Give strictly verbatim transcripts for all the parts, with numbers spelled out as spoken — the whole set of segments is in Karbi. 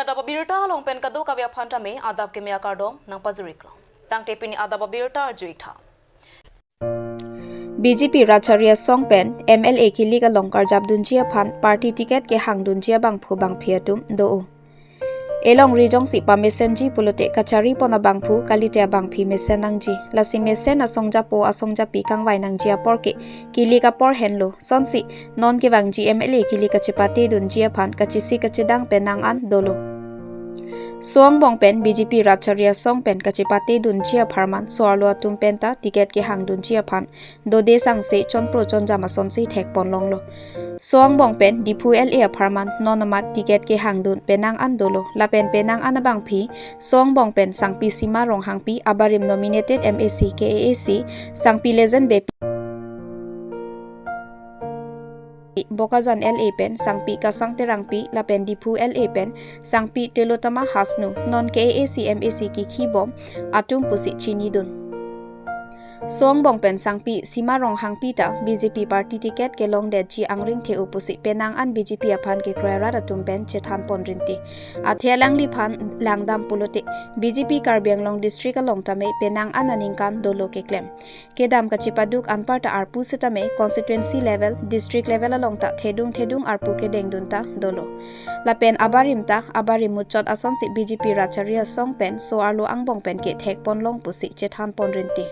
Adap abirta along pen kadokave aphan tame adap keme akardom nangpajiriklo. Tangte pini adap abirta arjuitha. B J P Rat Chari Asong pen M L A kilik along karjapdunji aphan party ticket kehangdunji abangphu bangphi atum do-o. Elongri jongsi pamesenji pulote kachari pon abangphu kalite abangphi mesen nangji. Lasi mesen asong japo asong japi kangvai nangji apor ke kilik apor henlo. Sonsi non kevangji M L A kilik kachepatedunji aphan kachisi kachedang penang an dolo. So angbong pen B J P Rat Chari Asong pen kachepatedunji apharman so-arlo atum penta ticket kehangdunji aphan dode sangse chonpro chonjam asonsi thekponlonglo. So angbong pen Diphu L A apharman non amat ticket kehangdun penang an dolo. Lapen penang an abangphi so angbong pen Sangpi Sima Ronghangpi abarim nominated M A C K A A C, Sangpi Lejen Beypi Bokajan L A pen Sangpi Kasang Terangpi lapen Diphu L A pen Sangpi Tilottama Hasnu non K A A C M A C kikhibom atum pusi chinidun. So angbong pen Sangpi Sima Ronghangpi ta B J P party ticket kelongdetji angring the-o pusi penang an B J P aphan kekroi arat atum pen chethanpon rinti. Athe alangliphan langdam pulote B J P Karbi Anglong district along tame penang an aningkan dolo keklem. Kedam kachepaduk anparta arpu setame constituency level, district level along ta thedung thedung arpu kedengdun ta dolo. Lapen abarim ta abarim muchot asonsi B J P Rat Chari Asong pen so-arlo angbong pen kethekponlong pusi chethanpon rinti.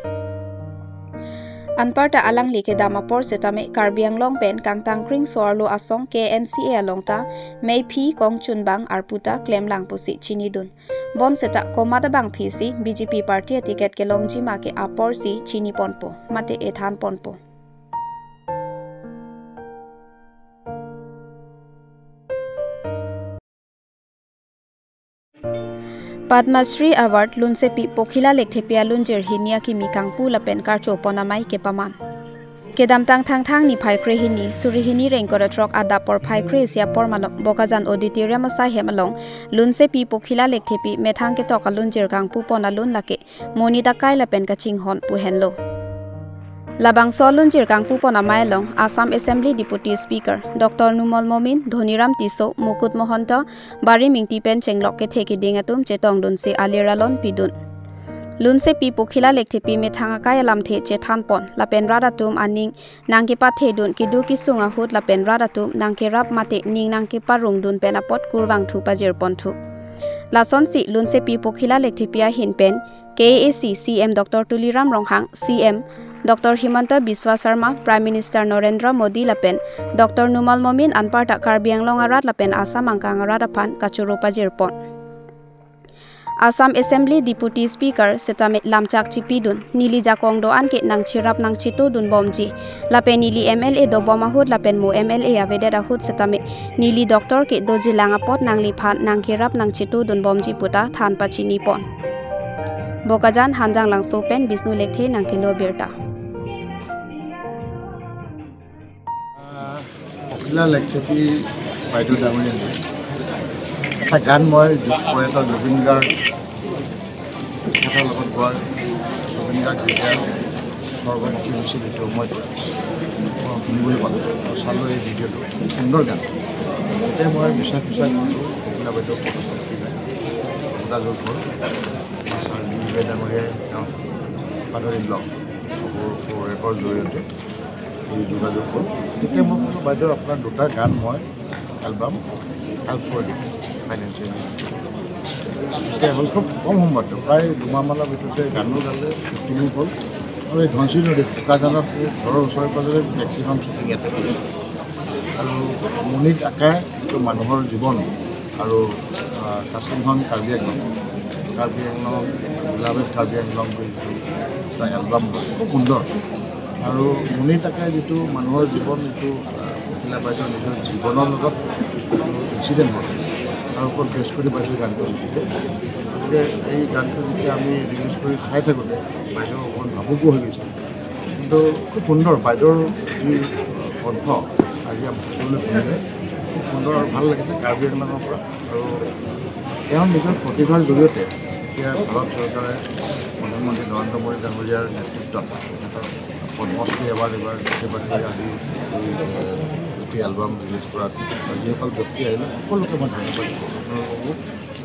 Anparta alangli kedam apor setame Karbi Anglong pen kangtangkring so-arlo asong K N C A along ta meiphi kongchunbang arpu ta klemlang pusi chinidun. Bonseta komat abangphi si B J P party aticket kelongji ma ke apor si chiniponpo mate ethanponpo. Padma Shri Award lunsepi Pokhila Lekthepi alunjir hini akimi kangpu lapen karchopon amei kepaman. Kedamtang Thangthang niphai krehini, suri hini ra ingkoi ra throk adap porphai kre-isi apor malom Bokajan Auditorium asaihem along lunsepi Pokhila Lekthepi methang ketok alunjir kangpupon alun lake monit akai lapen kachinghon pu henlo. Labangso alunjir kangpupon amei along Assam Assembly Deputy Speaker Doctor Numal Momin, Dhoniram Tisso, Mukut Mahanta, Barim Ingti pen chenglok kethe keding atum chetongdunsi alir alon pidun. Lunsepi Pokhila Lekthepi methang akai alamthe chethanpon lapen rat atum aning nangkepathedun keduk kesung ahut lapen rat atum nangkerap mate ning nangkeparongdun pen apot kurvangthu pajirponthu. Lasonsi lunsepi Pokhila Lekthepi ahin pen K A A C C M Doctor Tuliram Ronghang, C M Doctor Himanta Biswa Sarma, Prime Minister Narendra Modi lapen Doctor Numal Momin anparta Karbi Anglong arat lapen Assam angkang arat aphan kachoro pajirpon. Assam Assembly Deputy Speaker setame lamchak chipidun, neli jakong do-an ke nangcherap nangchetodunbomji. Lapen neli M L A dobom ahut lapen mo M L A avedet ahut setame neli doctor ke dojilang apot nangliphan nangkerap nangchetodunbomji puta than pachinipon. Bokajan Hanjanglangso pen Bishnu Lekthe nangkelo birta. আহ, পখিলা লেকথেপী বাইদেউ ডাঙৰীয়ালৈ এটা গান মই যুগ প্ৰয়াত জুবিন গাৰ্গ তেখেতৰ লগত গোৱাৰ জুবিন গাৰ্গ যেতিয়া স্বৰ্গমুখী হৈছিল, সেইটো সময়ত মই শুনিবলৈ পালোঁ আৰু চালোঁ এই ভিডিঅ'টো। খুব সুন্দৰ গান। তেতিয়া মই বিচাৰ পিছাৰ কৰিলোঁ, পখিলা বাইদেউ ক'ত আছে, কি নাই, যোগাযোগ হ'ল। ছাৰ বি বি ডাঙৰীয়াই তেওঁ পাটৰি ব্লগ ৰেপৰ জৰিয়তে এই যোগাযোগ হ'ল। তেতিয়া মই ক'লোঁ, "বাইদেউ, আপোনাৰ দুটা গান মই এলবাম হেল্প কৰি দিম ফাইনেন্সিয়েলি।" তেতিয়া হ'ল খুব কম সময়তে, প্ৰায় দুমাহমানৰ ভিতৰতে গানো গালে, শ্বুটিঙো হ'ল। আৰু এই ধনশিৰি নদী বোকাজানত এই ঘৰৰ ওচৰে পাজৰে মেক্সিমাম শ্বুটিং ইয়াতে কৰিলে। আৰু মণিত আকাই যিটো মানুহৰ জীৱন আৰু, আহ, কাচিংহন কাৰ্বি আংলং, কাৰ্বি আংলং, Beloved কাৰ্বি আংলং বুলি যিটো এটা এলবাম হয়, খুব সুন্দৰ। আৰু মণিত আকাই যিটো মানুহৰ জীৱন, যিটো, আহ, পখিলা বাইদেউৰ নিজৰ জীৱনৰ লগত যিটো ইনচিডেণ্ট হয়, তাৰ ওপৰত বেছ কৰি বাইদেউ গানটো লিখিছে। গতিকে এই গানটো যেতিয়া আমি ৰিলিজ কৰি চাই থাকোঁতে বাইদেউ অকণমান ভাবুকো হৈ গৈছে। কিন্তু খুব সুন্দৰ বাইদেউৰ যি কণ্ঠ, আজি আমি সকলোৱে শুনিলে খুব সুন্দৰ আৰু ভাল লাগিছে কাৰ্বি আংলঙৰ পৰা। আৰু তেওঁ নিজৰ প্ৰতিভাৰ জৰিয়তে এতিয়া ভাৰত চৰকাৰে প্ৰধানমন্ত্ৰী নৰেন্দ্ৰ মোদী ডাঙৰীয়াৰ নেতৃত্বত তেখেতৰ পদ্মশ্ৰী এৱাৰ্ড এইবাৰ দিছে। বাকী আজি এই, এ, গোটেই এলবাম ৰিলিজ কৰাত যিসকল ব্যক্তি আহিলে সকলোকে মই ধন্যবাদ দিছোঁ।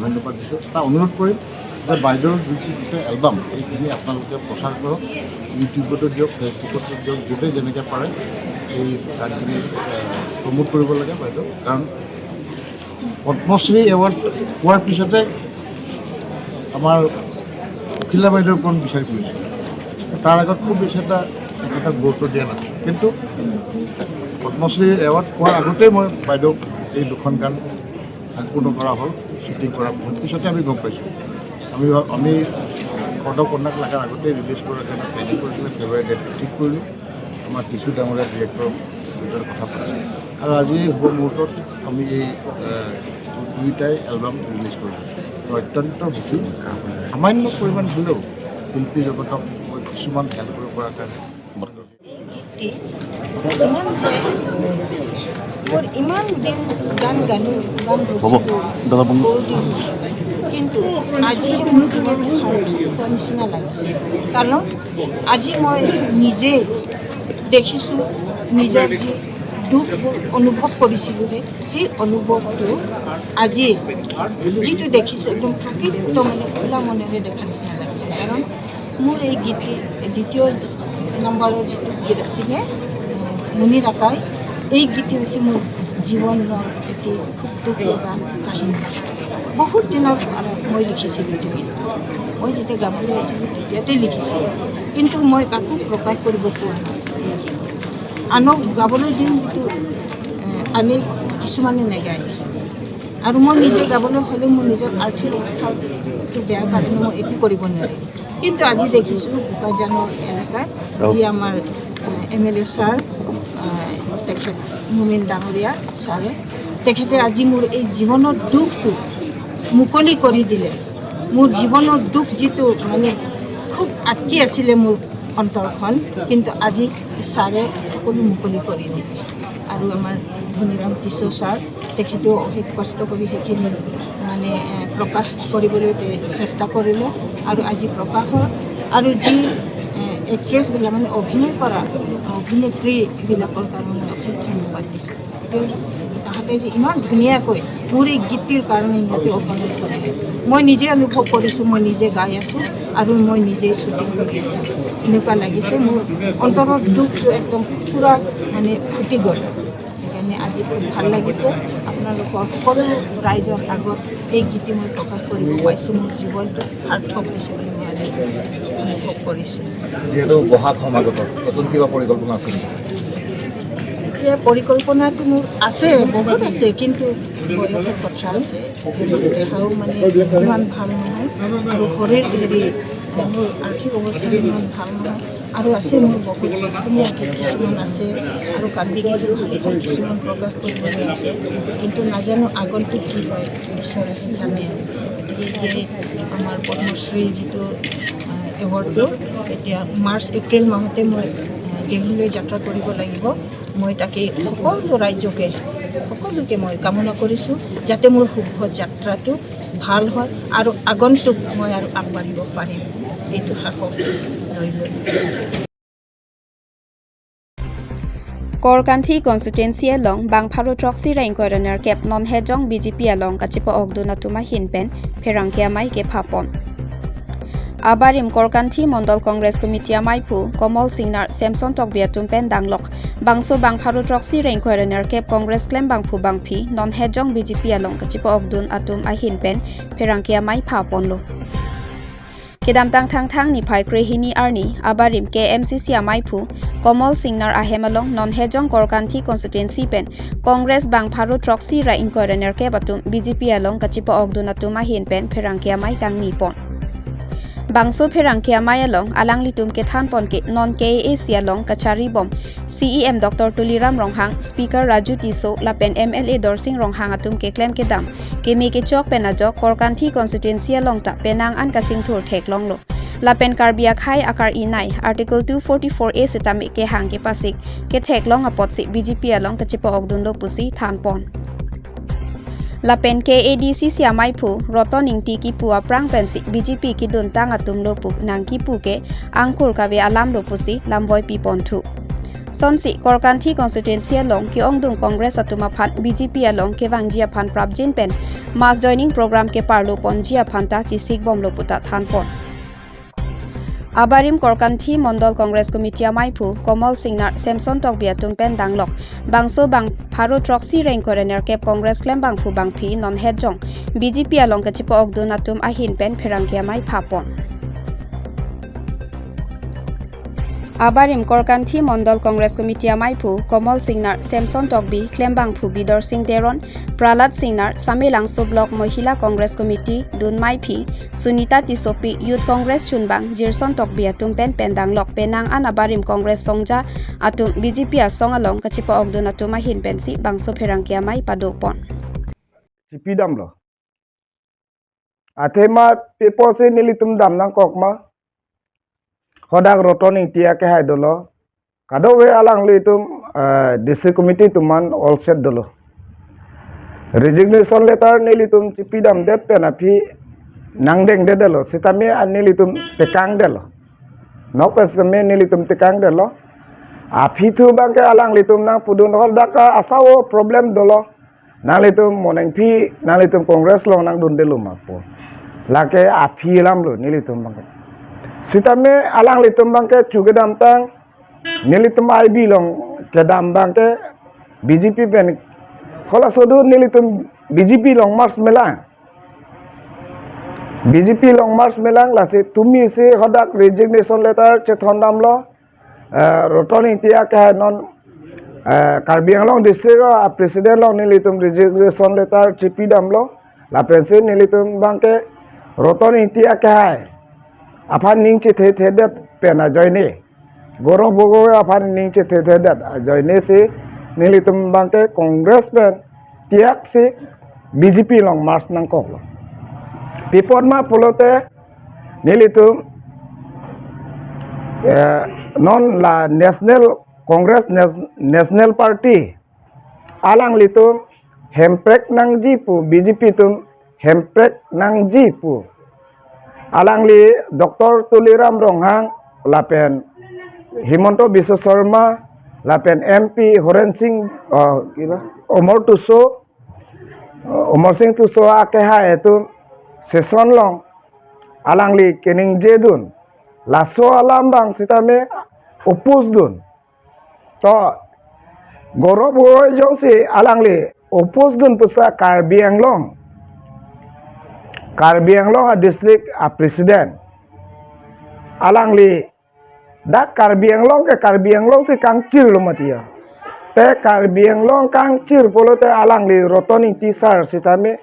ধন্যবাদ দিছোঁ। এটা অনুৰোধ কৰিম যে বাইদেউৰ যিটো গোটেই এলবাম, এইখিনি আপোনালোকে প্ৰচাৰ কৰক, ইউটিউবতো দিয়ক, ফেচবুকতো দিয়ক, য'তে যেনেকৈ পাৰে এই গানখিনি প্ৰমোট কৰিব লাগে বাইদেউ। কাৰণ পদ্মশ্ৰী এৱাৰ্ড পোৱাৰ পিছতে আমাৰ অখিলা বাইদেউৰ ওপৰত বিচাৰি ফুৰিছোঁ। তাৰ আগত খুব বেছি এটা, এটা গুৰুত্ব দিয়া নাছিল, কিন্তু পদ্মশ্ৰী এৱাৰ্ড পোৱাৰ আগতেই মই বাইদেউক এই দুখন গান সম্পূৰ্ণ কৰা হ'ল, শ্বুটিং কৰা হ'ল। পিছতে আমি গম পাইছোঁ। আমি, আমি কদক কন্যাক লগাৰ আগতে ৰিলিজ কৰাৰ কাৰণে প্লেনিং কৰিছিলোঁ, ফেব্ৰুৱাৰী ডেট ঠিক কৰিলোঁ। আমাৰ টিচু ডাঙৰীয়া ডিৰেক্টৰ দুজন কথা পাতিলোঁ আৰু আজি শুভ মুহূৰ্তত আমি এই, এ, দুইটাই এলবাম ৰিলিজ কৰিলোঁ। তো অত্যন্ত সুখী। সামান্য পৰিমাণ হ'লেও শিল্পী জগতক মই কিছুমান হেল্প কৰিব পৰাৰ কাৰণে মন গ'ল। এই গীতটি ইমান যে মোৰ ইমান দিন গান গালো, গান হ'ব, ৰচিলো, দাদা বন্ধু। বহুত দিন। কিন্তু আজি মোৰ জীৱনটো সাৰ্থক হোৱা নিচিনা লাগিছে। কাৰণ আজি মই নিজে দেখিছোঁ, নিজৰ যি দুখ অনুভৱ কৰিছিলোঁ, সেই, সেই অনুভৱটো আজি যিটো দেখিছোঁ, একদম প্ৰকৃত মানে খোলা মনেৰে দেখা নিচিনা লাগিছে। কাৰণ মোৰ এই গীতটি দ্বিতীয় নম্বৰৰ যিটো গীত আছিলে, এ, মুনি ডাকাই, এই গীতটি হৈছে মোৰ জীৱনৰ এটি খুব দুখ লগা কাহিনী। বহুত দিনৰ পৰা মই লিখিছিলোঁ এইটো গীত। মই যেতিয়া গাভৰু আছিলোঁ, তেতিয়াতে লিখিছিলোঁ, কিন্তু মই কাকো প্ৰকাশ কৰিব পৰা নাই এই গীত। আনক গাবলৈ দিওঁ, কিন্তু, এ, আনে কিছুমানে নেগায়। আৰু মই নিজে গাবলৈ হ'লে মোৰ নিজৰ আৰ্থিক অৱস্থাটো বেয়া কাৰণে মই একো কৰিব নোৱাৰিম। কিন্তু আজি দেখিছোঁ বোকাজানৰ এলেকাত যি আমাৰ, এ, এম এল এ ছাৰ, এ, তেখেত মুমিন ডাঙৰীয়া ছাৰে, তেখেতে আজি মোৰ এই জীৱনৰ দুখটো মুকলি কৰি দিলে। মোৰ জীৱনৰ দুখ যিটো মানে খুব আটকি আছিলে মোৰ অন্তৰখন, কিন্তু আজি ছাৰে সকলো মুকলি কৰি দিলে। আৰু আমাৰ ধনীৰাম টিছো ছাৰ, তেখেতেও অশেষ কষ্ট কৰি সেইখিনি মানে, এ, প্ৰকাশ কৰিবলৈ তে-, চেষ্টা কৰিলে আৰু আজি প্ৰকাশ হ'ল। আৰু যি, এ, এক্ট্ৰেছবিলাক মানে অভিনয় কৰা অভিনেত্ৰীবিলাকৰ কাৰণে মই অশেষ ধন্যবাদ দিছোঁ। তেওঁ, তাহাঁতে যে ইমান ধুনীয়াকৈ মোৰ এই গীতটিৰ কাৰণে সিহঁতে অভিনয় কৰিলে। মই নিজে অনুভৱ কৰিছোঁ, মই নিজে গাই আছোঁ আৰু মই নিজে শ্বুটিং কৰি আছোঁ। এনেকুৱা লাগিছে, মোৰ অন্তৰৰ দুখটো একদম পূৰা মানে ফুটি গ'ল। সেইকাৰণে আজি খুব ভাল লাগিছে। আপোনালোকৰ সকলো ৰাইজৰ আগত এই গীতটি মই প্ৰকাশ কৰিব পাইছোঁ। মোৰ জীৱনটো সাৰ্থক হৈছে বুলি মই আজি অনুভৱ কৰিছোঁ। যিহেতু বহাগ সমাগত, নতুন কিবা পৰিকল্পনা আছে নেকি? এতিয়া পৰিকল্পনাটো মোৰ আছে, বহুত আছে, কিন্তু বয়সৰ কথা আছে। দেহাও মানে ইমান ভাল নহয় আৰু শৰীৰ হেৰি, মোৰ আৰ্থিক অৱস্থা ইমান ভাল নহয়। আৰু আছে মোৰ বহুত অসমীয়া গীত কিছুমান আছে আৰু কাৰ্বি গীতো ভাল ভাল কিছুমান প্ৰকাশ কৰিবলৈ আছে, কিন্তু নাজানো আগন্তুক কি হয়, ঈশ্বৰেহে জানে। গতিকে এই আমাৰ পদ্মশ্ৰী যিটো, আহ, এৱাৰ্ডটো এতিয়া মাৰ্চ এপ্ৰিল মাহতে মই, আহ, দিল্লীলৈ যাত্ৰা কৰিব লাগিব। মই তাকে সকলো ৰাইজকে, সকলোকে মই কামনা কৰিছোঁ যাতে মোৰ শুভ যাত্ৰাটো ভাল হয় আৰু আগন্তুক মই আৰু আগবাঢ়িব পাৰিম, এইটো সাহস লৈ লৈ। Korkanthi constituency along bang pharo throksi ra ingkoi ra nerkep non Hejong B J P along kachepa-okdun atum ahin pen pherangke amei kephapon. Abarim Korkanthi Mondol Congress Committee ameiphu Komol Singnar, Samson Tokbi atum pen danglok bangso bang pharo throksi ra ingkoi ra nerkep Congress klembangphu bangphi non Hejong B J P along kachepa-okdun atum ahin pen pherangke amei phaponlo. Kedamtang Thangthang niphai krehini arni abarim K M C C ameiphu Komol Singnar ahem along non Hejong Korkanthi constituency pen Congress bang pharo throksi ra ingkoi ra nerkep atum B J P along kachepa-okdun atum ahin pen pherangke amei kangnipon. Bangso pherangke amei along alanglitum kethanpon ke non K A A C along kacharibom C E M Doctor Tuliram Ronghang, Speaker Raju Tisso lapen M L A Dorsing Ronghang atum keklem kedam keme kechok pen ajok Korkanthi constituency along ta penang an kachingthur theklonglo. Lapen Karbi akhei akar-inei Article two forty-four A sitame kehang kepasik ketheklong apotsi B J P along kachepa-okdunlo pusi thanpon. Lapen K A D C C ameiphu Roton Ingti kipu aphrang pensi B J P keduntang atumlo pu nang kipu ke angkur kave alamlo pusi lamboi piponthu. Lasonsi Korkanthi constituency along ke-ongdung Congress atum aphan B J P along kevangji aphan prapjin pen mass joining program keparlo ponji aphan ta chesik bomlo puta thanpon. Abarim Korkanthi Mondol Congress Committee amaiphu Komol Singnar, Samson Tokbi atum pen danglok bangso bang pharo throksi ra ingkoi ra nerkep Congress klembangphu bangpi non hetjong B J P along kachepa-okdun atum ahin pen pherangke amei phapon. Abarim Korkanthi Mondol Congress Committee amaiphu Komol Singnar, Samson Tokbi, klembangphu Bidor Sing Teron, Prahlad Singnar, Samelangso Block Mohila Congress Committee dunmeiphi Sunita Tissopi, Youth Congress chunbang Jirson Tokbi atum pen pen danglok penang an abarim Congress songja atum B J P asong along kachepa-okdun atum ahin pensi bangso pherangke amei padopon. Chipidamlo. Athema pi apotsi nelitum dam nangkok ma? Hadak Roton Ingti akehai dolo. Kadokave alanglitum, eh, district committee atum an all set dolo. Resignation letter nelitum chipidamdet pen aphi nangdengdetlo. Sitame an nelitum tekangdetlo. Nok pen sitame nelitum tekangdetlo. Aphi thu abangke alanglitum nangpudun, hadak asao problem dolo. Nanglitum monengphi, nanglitum Congress along nangdundelo ma pu. Lake aphi alamlo nelitum abangke. Sitame alanglitum abangke chu kedamtang nelitum I B along kedam abangke B J P pen, halaso do nelitum B J P along merge melang. B J P along merge melang, lasi tumi si hadak resignation letter chethondamlo. Eh, Roton Ingti akehai non, eh, Karbi Anglong district a president along nelitum resignation letter chipidamlo. Lapensi nelitum abangke Roton Ingti akehai aphan ning chethethedet pen ajoine, Gaurav Gogoi aphan ning chethethedet ajoine si nelitum abangke Congress pen tiaksi B J P along merge nangkoklo. Pi apot ma pulote nelitum, eh, non la National Congress, Nas-, National Party alanglitum hemprek nangji pu, B J P atum hemprek nangji pu. Alangli Doctor Tuliram Ronghang lapen Himanta Biswa Sarma lapen M P Horen Sing, oh, kiba, Omor Tisso, oh, Omor Sing Tisso akehai atum session along alangli keningjedun. Laso alam abang sitame oppose dun. To, Gaurav Gogoi jongsi alangli oppose dun pusa Karbi Anglong, Karbi Anglong a district a president, alangli dak Karbi Anglong ke Karbi Anglong si kangchirlo mati ya. Te Karbi Anglong kangchir pulote alangli Roton Ingti sar sitame,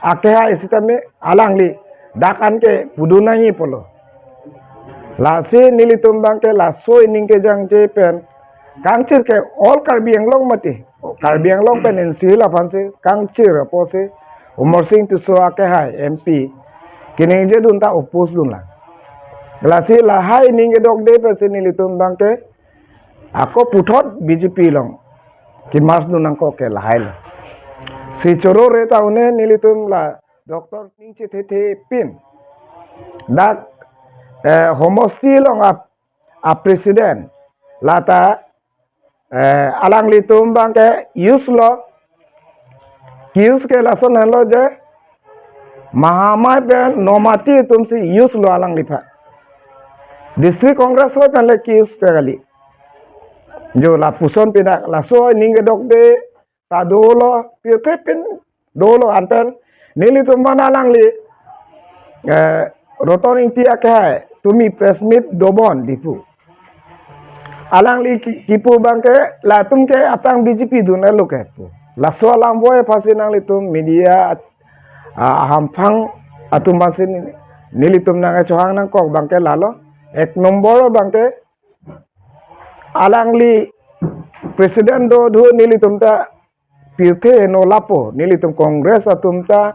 akehai sitame, alangli dak an ke pudun nangji pulo. Lasi nelitum abangke laso ining kejangje pen kangchir ke all Karbi Anglong mati. Karbi Anglong pen N C Hills aphansi kangchir apotsi Omor Sing Tisso akehai M P keningjedun ta oppose dunlang. Lasi lahai ining kedokde pensi nelitum abangke ako puthot B J P along kemerge dun nangkok ke lahailo. Si choro re ta une nelitum la Doctor ning chethethe pin dak, eh, homosti along a, a president lata, eh, alanglitum abangke use lo, use ke lason henlo je Mahamai pen Nomati atumsi use lo alangliphan. District Congress ahoi pen le use te kali. Jo lapuson pina laso ining kedokde ta dolo, pirthe pin dolo anpen nelitum abang alangli, eh, Roton Ingti akehai tumi press meet dobom Diphu. Alangli ki-, kipu abangke latum ke aphrang B J P dunlo ke pu. Laso alam voi aphansi nanglitum media at-, a-, ahamphang atum aphansi ni-, nelitum nangchohang nangkok abangke lalo. Ek nombor abangke alangli president do dhu nelitum ta pirthe no lapo, nelitum Congress atum ta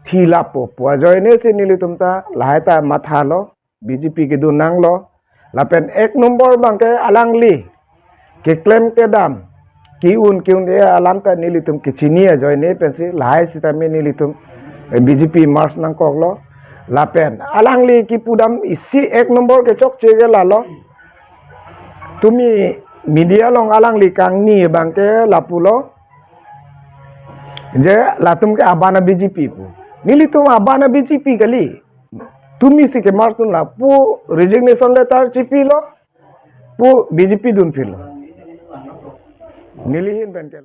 thi lapo pu ajoine si nelitum ta lahai ta mathalo, B J P kedun nanglo. Lapen ek nombor abangke alangli keklem kedam, ke-un ke-un-e alam ta nelitum kechini ajoine pensi lahai sitame nelitum, eh, B J P merge nangkoklo. Lapen alangli kipudam isi ek nombor kechokche ke lalo. Tumi Media along alangli kangni abangke lapulo, je latum ke aban a-B J P pu. Nelitum aban a-B J P kali. Tumi si kemartum lapu resignation letter chipilo, pu B J P dunphilo. Neli ahin pen ke,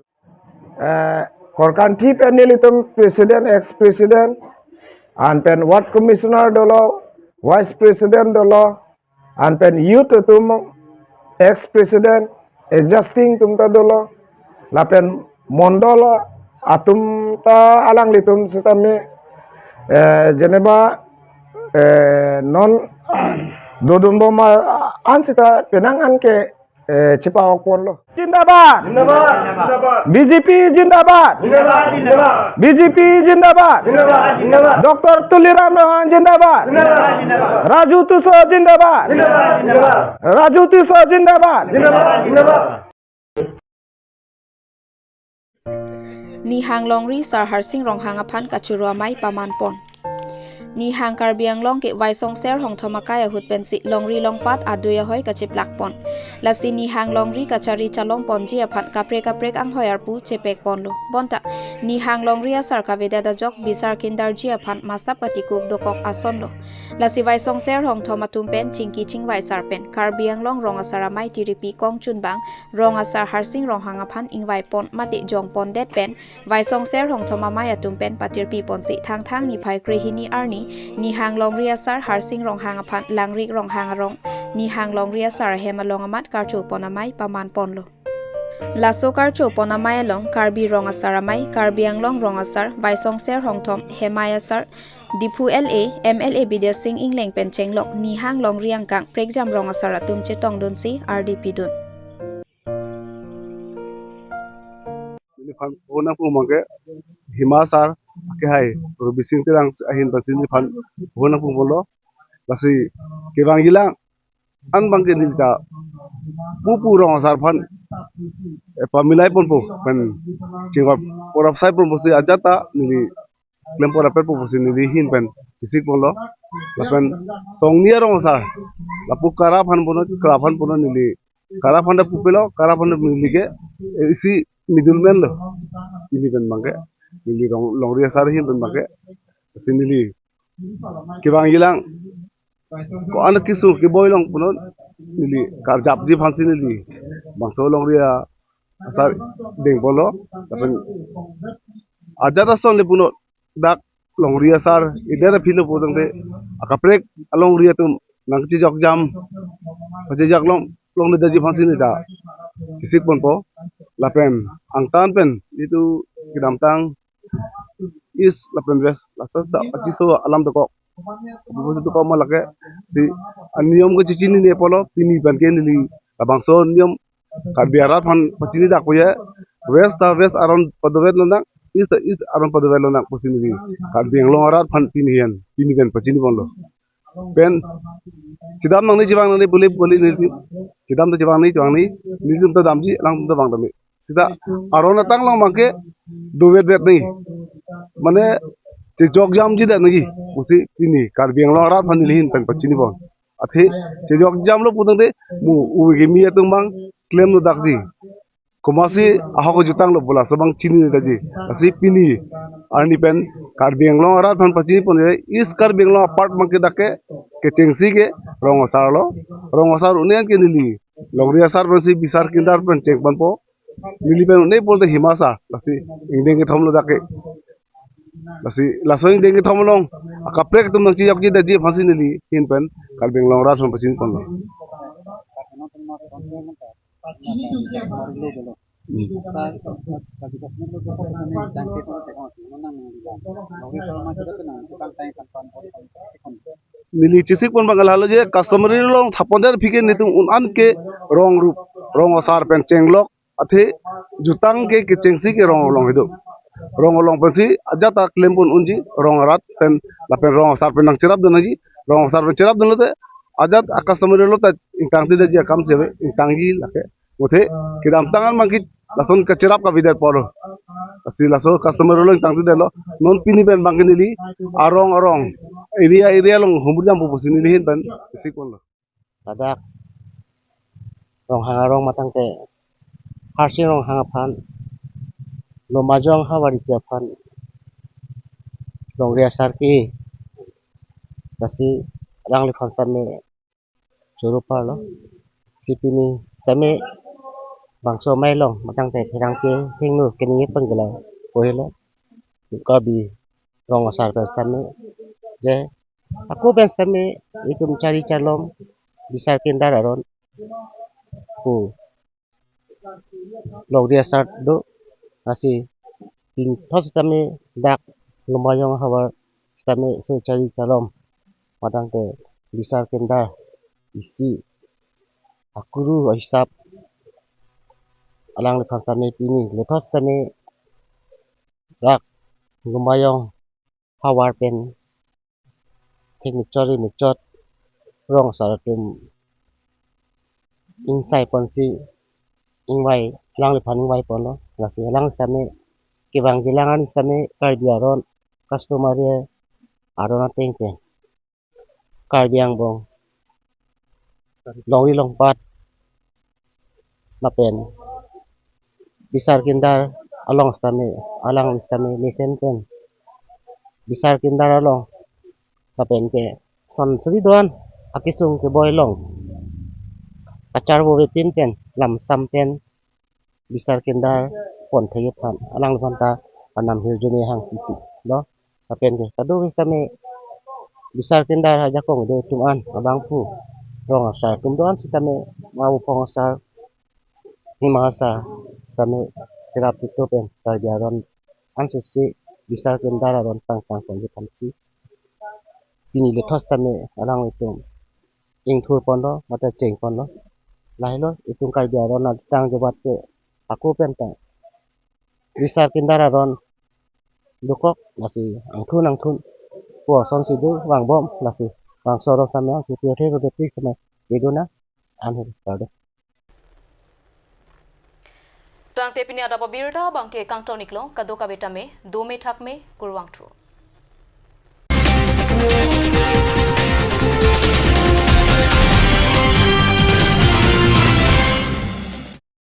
eh, Korkanthi pen nelitum president, ex president, anpen ward commissioner dolo, vice president dolo, anpen youth atum ex president, existing atum ta dolo, lapen mondol atum ta alanglitum sitame, eh, jeneba, eh, non dodunbom an sita penang an ke, eh, chipa-ok ponlo. Zindabad! Zindabad! Zindabad! B J P zindabad! Zindabad! Zindabad! B J P zindabad! Zindabad! Zindabad! Doctor Tuliram Ronghang zindabad! Zindabad! Zindabad! Raju Tisso zindabad! Zindabad! Zindabad! Raju Tisso zindabad! Zindabad! Zindabad! Nihang longri Sar Harsing Ronghang aphan kachoro amei paman pon. Nihang Karbi Anglong ke Vaisongser Hongthom akai ahut pensi longri longpat adui ahoi kachiplak pon. Lasi nihang longri kachari chalom ponji aphan kaprek kaprek anghoi arpu chepek ponlo. Bonta nihang longri asar kavedet ajok bisar kindarji aphan masap katikuk dokok asonlo. Lasi Vaisongser Hongthom atum pen chingki chingvai sar pen Karbi Anglong rong asar amei tiripi kongchunbang rong asar Harsing Ronghang aphan ingvai pon mate jong pondet pen Vaisongser Hongthom amei atum pen patirpi ponsi Thangthang niphai krehini arni nihang longri asar Harsing Ronghang aphan Langrik Ronghang arong nihang longri asar ahem along amat karcho pon amei paman ponlo. Laso karcho pon amei along Karbi rong asar amei, Karbi Anglong rong asar, Vaisongser Hongthom, Hemai asar, Diphu L A, M L A Bidya Sing Engleng pen chenglok nihang longri angkang prekjam rong asar atum chetongdunsi ardi pidun. Neliphan puna pu mangke Hemai asar akehai Robising Terang ahin pensi neliphan puna pu bolo. Lasi kevang ilang an bangke neli ta pupu rong asar aphan, eh, pamilai ponpo pen chingvap porap sai ponpo si ajat ta neli klem porap ponpo si neli ahin pen chisik ponlo. Lapen songni arong asar lapu Kara aphan punon, Kara aphan punon neli Kara aphan ta pupelo, Kara aphan ta neli ke, eh, isi middleman lo. Neli pen bangke neli rong longri asar ahin pen bangke si neli kevang ilang ko-an keso keboi long punon neli karjapji aphansi neli bangso longri asar deng ponlo. Lapen ajat ason le punon dak longri asar ider aphi lo putangte akaprek alongri atum nangchejokjam, pachejak long longledetji aphansi neli ta chisik ponpo. Lapen angtan pen itum kedamtang East lapen West laso sa achiso alam dokok. Abu dokok ma lake si aniyom ke chechinine pulo, pini pen ke neli labangso niyom Karbi arat aphan pachini dak puye. West ta West aron padovet lonang, East ta East aron padovet lonang pusi neli Karbi Anglong arat aphan pini hen pini pen pachini ponlo. Pen chedam nangne chevang nangne pule pule neli chedam ta chevang nangne chevang nangne nelitum ta damji alangtum ta vang dam-e. Sita aron atang along bangke dovet vet nangji. Mane chejokjamji det nangji pusi pini Karbi Anglong arat aphan neli ahin pen pachini pon. Athe chejokjamlo putangte mo uwe kimi atum bang klemlo dakji. Komatsi ahok jutanglo pu laso bang chinine detji. Lasi pini arni pen Karbi Anglong arat aphan pachini pon je East Karbi Anglong apart bangke dak ke kechengsi ke rong asar lo. Rong asar un-e an ke neli longri asar pensi bisar kindar pen cheng ponpo. Neli pen un-e pulote Hemai asar, lasi ingdeng kethom lo dak ke. Lasi laso ingdeng kethom along akaprek atum nangchejokji detji aphansi neli ahin pen Karbi Anglong arat aphan pachini ponlo. Neli chisik pon bang lahelo je customary law along thapon det aphi ke netum un-an ke rong rup, rong asar pen chenglok athe jutang ke kechengsi ke rong along hedo. Rong along pensi ajat ta klem pon unji, rong arat pen lapen rong asar pen nangcherap dun nangji, rong asar pen cherap dunlote ajat a-customary law ta ingtang tidetji akam si ave, ingtangji lake. Muthe kedamtang an bangke lason kacherap kavedet pulo. Lasi laso customary law ingtang tidetlo. Non pini pen bangke neli arong arong, area area along humri jam pusi neli ahin pen chisik ponlo. Ladak Ronghang arong matang te Harsing Ronghang aphan, Lumbajong havar isi aphan longri asar ke, lasi alangliphan sitame choro parlo. Si pini sitame bangso amei along matang te pherangke hingno keningje pon gela kohelo. Karbi rong asar pen sitame, je ako pen sitame itum chari chalom bisar kindar aron pu longri asar do, lasi pinthot sitame dak Lumbajong havar sitame so chari chalom matang te bisar kindar isi akuru ahisap alangliphan sitame pini lethot sitame dak Lumbajong havar pen thik muchot ri muchot rong asar atum ingsai ponsi ingvai, alangliphan ingvai ponlo. Lasi alang sitame kevangji alang an sitame Karbi aron customary aron ateng pen Karbi angbong longri longpat lapen bisar kindar along sitame, alang sitame mesen pen bisar kindar along lapen ke son suri do-an akesung keboi along kacharvo vepin pen lamsam pen bisar kindar pon thekji aphan alangliphan ta anam hirjume hang isi lo. Lapen ke kado sitame bisar kindar ajakong do atum an abangphu rong asar atum do-an sitame, ma uphong asar, hima asar sitame cherap chito pen Karbi aron ansose bisar kindar aron tangtang ponji aphansi pini lethot sitame alanglitum ingthur ponlo mate cheng ponlo. Lahelo itum Karbi aron atang jobat ke ako pen ta bisar kindar aron dokok, lasi angthun angthun pu asonsi do vangbom, lasi bangso aron sitame angsi pirthe rode pik sitame ido na anhir kado. Tangte pini adap abirta abangke kangton iklo, kadokave tame dome thakme, kurvangthu.